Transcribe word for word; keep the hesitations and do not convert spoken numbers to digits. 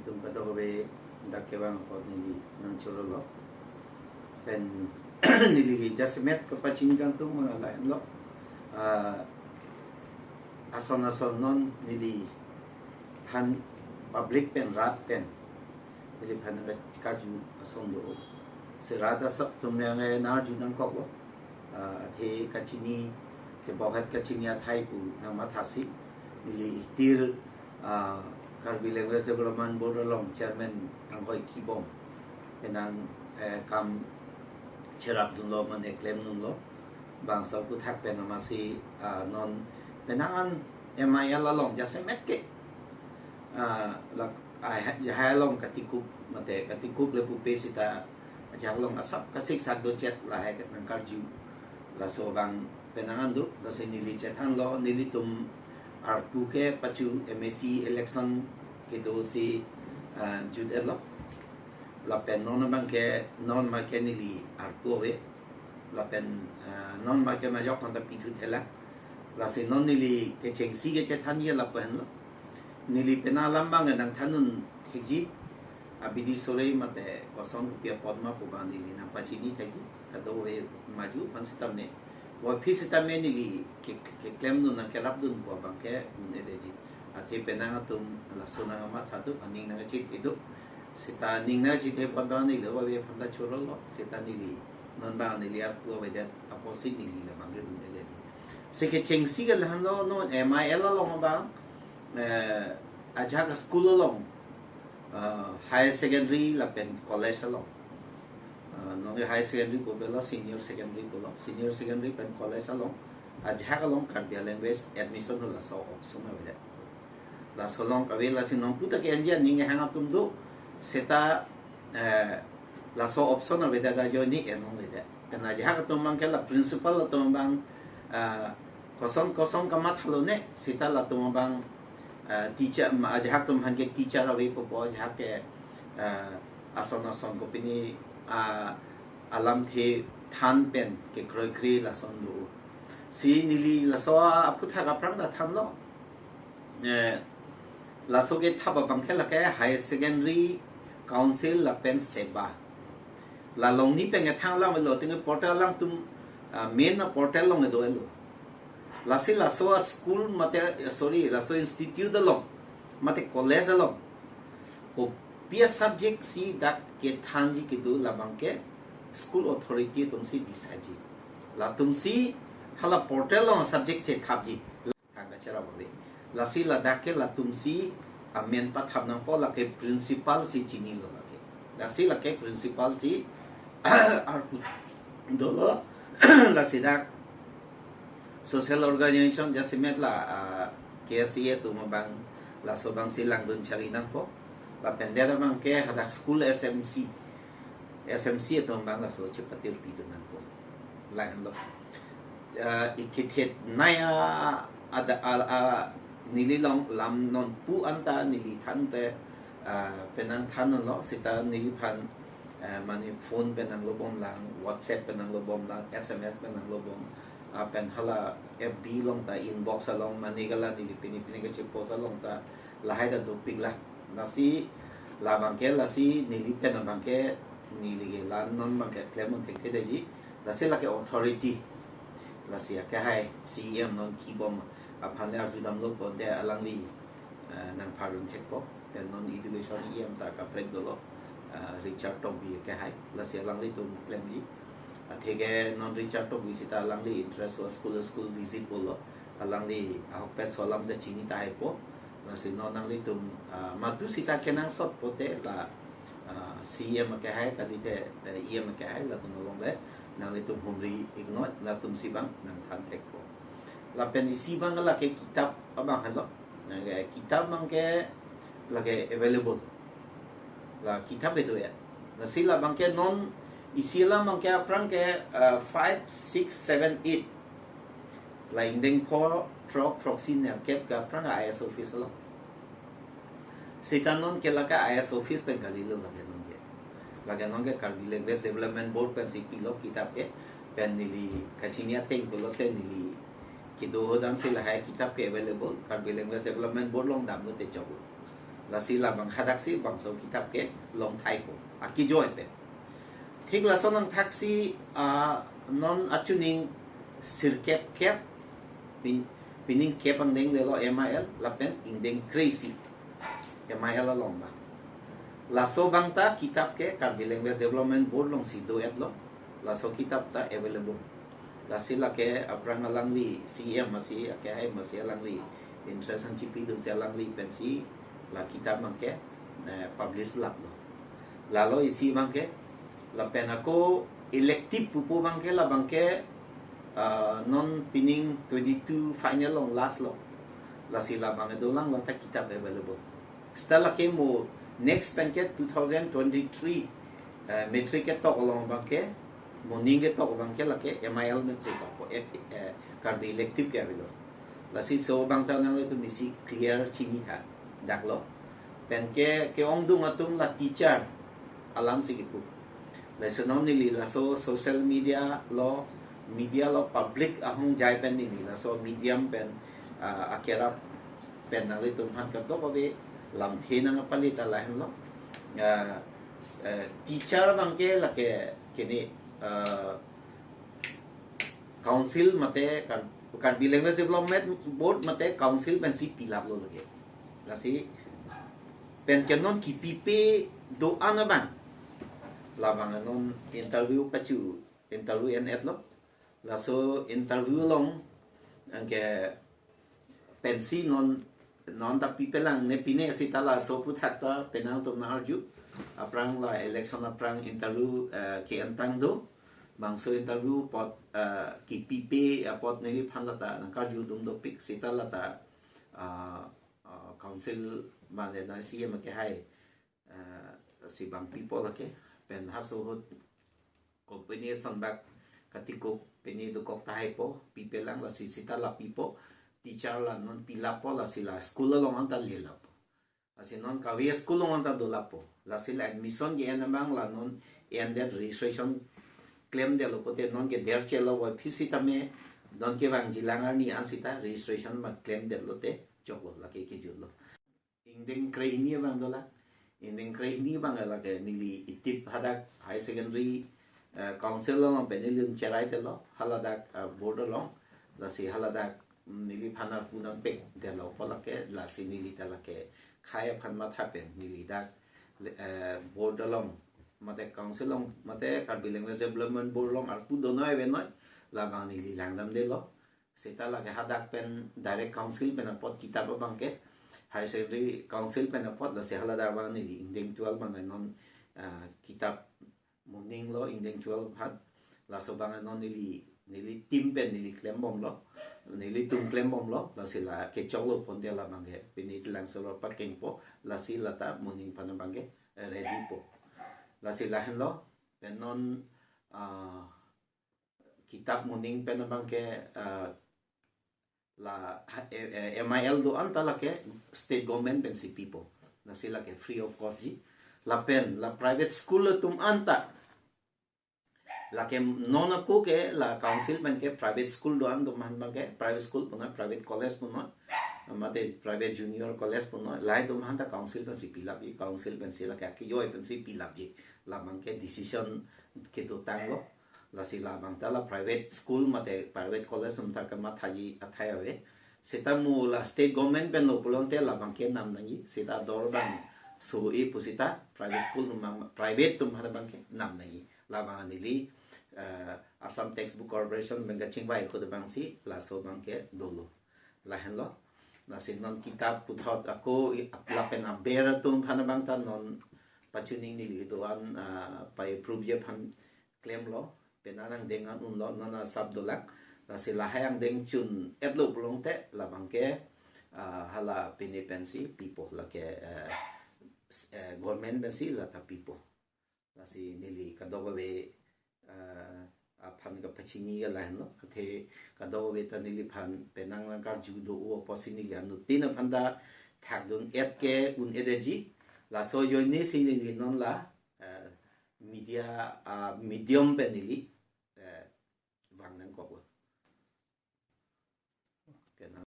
Tum kadokave dak kevang apot neli nangchorolo. Pen neli jasemet kapachini kangtung mangala enlo. Ah, ason ason non neliphan public pen rat pen neliphan nangkarju ason do. Si rat asap atum yang eh nangarju nangkoklo. Ah, athe kachini, tebok het kachini athai pu nangmathasi. Neli itir, ah, Karbi Language Development Board along chairman anghoi Kibom penang, eh, kam cherapdunlo mane klemdunlo. Bangso aphuthak pen amatsi, ah, non penang an M I L along jasemet ke, ah, lak, ah, ha-, jahai along katikup mate katikup le pupe sita ajahak along asap kasik sak dochet lahai nangkarju. Laso abang penang an do, lasi neli chethanlo, nelitum arpu ke pachu M A C election kedo si, ah, jut-etlo. Lapen non abang ke, non ma ke neli arpu ave. Lapen, ah, non ma ke majok tangta pithu thela. Lasi non neli kechengsi kechethanji lapu henlo. Neli penang alam abang nangthandun thekji. Abidi sore mate koson kopi apot ma pu abang neli nangpachini thekji. Kadokave maju aphan sitame, wa phi sitame neli ke, keklemdun nangkerapdun pu abang ke un-edetji. Athe penang atum laso nangmathadun, aning nangchethedun. Sita ning nangchethe apot abang neli wa ve phanta chorolo. Sita neli non abang neli arpu avedet apotsi neli labang ke un-edetji. Si kechengsi ke lahenlo, non M I L along abang, eh, ajahak school along, ah, higher secondary lapen college along. Ah, nonke higher secondary pu bela senior secondary pulo, senior secondary pen college along, ajahak along Karbi language admission pu laso option avedet. Laso along kave, lasi non puta ke enji aning hang atum do, seta, eh, laso option avedet ajoine enlongledet. Pen ajahak atum abang ke la principal atum abang, ah, koson koson kamathalo ne, sita latum abang, ah, teacher, ma ajahak atum aphan ke teacher ave pupo, ajahak ke, ah, ason ason kopine, ah, alamthe than pen kekroikre lason do. Si neli laso aphuthak aphrang ta thanlo. Eh, laso kethap abang ke lake Higher Secondary Council lapen SEBA. La along ni pen kethang alam lo, tinge portal alangtum, ah, main aportal along do-etlo. Lasi laso aschool mate, eh, sorry, laso institute along mate college along kopi asubject si dak kethanji kedo labang ke school authority atumsi decideji. Latumsi hala portal along subject chethapji. Thang kachera bole. Lasi ladak ke latumsi amen pathap nangpo, lake principal si chinilo lake. Lasi lake principal si arpu dolo. Lasi dak social organization jasemet la, ah, K S A atum abang laso abangsi langdun chari nangpo. Lapen det abang ke hadak school S M C. S M C atum abang laso chepatir pidun nangpo. Lahenlo. Ah, ikithet naya ada, a, a, neli along lam non pu anta neli than te, ah, penang thanlo, sita neliphan, ah, mane phone pen nanglobomlang, WhatsApp pen nanglobomlang, S M S pen nanglobom, ah, pen hala F B along ta inbox along mane gala neli pini pini kachepost along ta lahai ta dopiklang. Lasi labang ke, lasi neli pen abang ke, neli ke la non abang ke klem un thekthedetji. Lasi lake authority, lasi akehai C E M non Kibom aphan le arjudamlo ponte alangli, eh, nangpharun thekpo. Pen non education E M ta kaprek dolo, eh, Richard Tokbi akehai. Lasi alanglitum klemji. Atheke non Richard Tokbi sita alangli intra-school, school visit pulo. Alangli ahokpet so alam ta chini tahaipo. Lasi non nanglitum, ah, madu sita kenangsot pote la, ah, C E M akehai kalite, eh, E M akehai latum along le nanglitum humri iknoi, latumsi abang nangthan thekpo. Lapen isi abang lake kitap abang henlo. Lake kitap abang ke lake available. La kitap kedo-et. Lasi labang ke non isi alam abang ke aphrang ke, ah, five, six, seven, eight. La ingdeng kho throk throksi nerkep ke aphrang I S office along. Sita non ke lake I S office pen kalilo lake non ke. Lake non ke Karbi Language Development Board pensi pilo kitap ke, pen neli kachini ateng pulote neli kedo hodamsi lahai kitap ke available, Karbi Language Development Board along damlote choklo. Lasi labang hadaksi bangso kitap ke long thaipo. Akijoi pen. Thik lason nangthaksi, ah, non achuning sirkep kep, pin-, pining kep angdeng lelo M I L, lapen ingdeng kre-isi M I L along ba. Laso abang ta kitap ke Karbi Language Development Board alongsi do-etlo. Laso kitap ta available. Lasi lake aphrang alangli C M asi, akehai asi alangli interest nangchipidunsi alangli pensi la kitap abang ke, eh, publish laplo. Lalo isi abang ke, lapen ako elective pupo abang ke, labang ke, ah, non pining twenty-two final along last lo. Lasi labang ke dolang, lata kitap available. Seta lake mo next pen ke two thousand twenty-three, eh, matric ketok along abang ke, moning ketok abang ke lake M I L mensi tokpo, eh, eh, Karbi elective ke avelo. Lasi so abang ta nanglitum isi clear chinitha daklo. Pen ke, ke-ongdung atum la teacher alamsi kipu. Lasi non neli laso social media lo, media lo public ahongjai pen neli laso medium pen, ah, akerap pen nanglitum aphan kadokave lamthe nangpali ta lahenlo. Ah, eh, teacher abang ke lake kene, ah, council mate Kar-, Karbi Language Development Board mate council pensi pilaplo lake. Lasi pen ke non kipipe do-an abang, labang non interview pachu, interview en-etlo. Laso interview along anke pensi non, non ta pipelang ne pine seta laso aphuthak ta penang atum nang-arju. Aphrang la election aphrang interview, eh, ke-entang do. Bangso interview apot, eh, kipipe apot neliphan lata nangkarjudun dopik seta lata, ah, ah, council mane na C M akehai, eh, si bang pipo lake, pen halaso ahut company ason bak katikuk pini dokok tahaipo, pipelang, lasi seta la pipo, teacher la non pilappo, lasi la school along anta lelapo. Lasi non kave school along anta dolapo. Lasi la admission ke-en abang la non en-det, registration klemdetlo pote non ke derchelo, wai phi sitame non kevangji lang arni an seta registration ma klemdetlo te choklo, lake kejutlo. Ingdeng kre-hini abang dolang. Ingdeng kre-hini abang lake neli itip hadak high secondary, eh, council along pen neli cherai telo, haladak, eh, board along. Lasi haladak, mm, neliphan arpu nangpekdetlo pu lake, lasi neli ta lake khei aphan matha pen neli dak, eh, board along mate council along mate Karbi Language Development Board along arpu donoi avenoi, labang neli langdamdetlo. Seta lake hadak pen direct council pen apot kitap abang ke, higher secondary council pen apot, lasi haladak abang neli ingdeng twelve abang non, ah, kitap moning lo ingdeng twelve aphan. Laso abang non neli, neli team pen neli klembomlo, nelitum klembomlo, lasi la kechoklo ponte labang ke pini chelang solo pakengpo, lasi lata moning aphan abang ke ready po. Lasi lahenlo, pen non, ah, kitap moning pen abang ke, ah, la, eh, eh, M I L do-an ta lake state government pensi pipo. Lasi lake free of cost ji. Lapen la private school atum anta, lake non ako ke la council pen ke private school do-an atum aphan abang ke, private school puna private college puna, mate private junior college puna, lahai atum aphan ta council pensi pilapji, council pensi lake akijoi pensi pilapji. Labang ke decision kedotanglo. Lasi labang ta la private school mate private college atum ta kemathaji athai ave. Seta mo la state government pen lo pulote labang ke nam nangji. Seta dor abang so-e pu seta private school atum abang, private atum aphan abang ke nam nangji. Labang neli, eh, Assam Textbook Corporation pen kachingvai ahut abangsi laso abang ke dolo. Lahenlo. Lasi non kitap puthot ako i-, lapen aber atum aphan abang ta non pachuning neli do-an, ah, pa-approve ji aphan klemlo, pen nangdeng an unlo, non asap dolang. Lasi lahai angdeng chun-etlo pulote labang ke, ah, hala pini pensi pipo lake, eh, s-, eh, government pensi lata pipo. Lasi neli kadokave, ah, aphan kapachini ke lahenlo. Athe kadokave ta neliphan penang nangkarju do-o apotsi neli anuttin aphan ta thakdun-et ke un-edetji. Laso ajoinesi neli non la, ah, media, ah, medium pen neli, eh, vang nang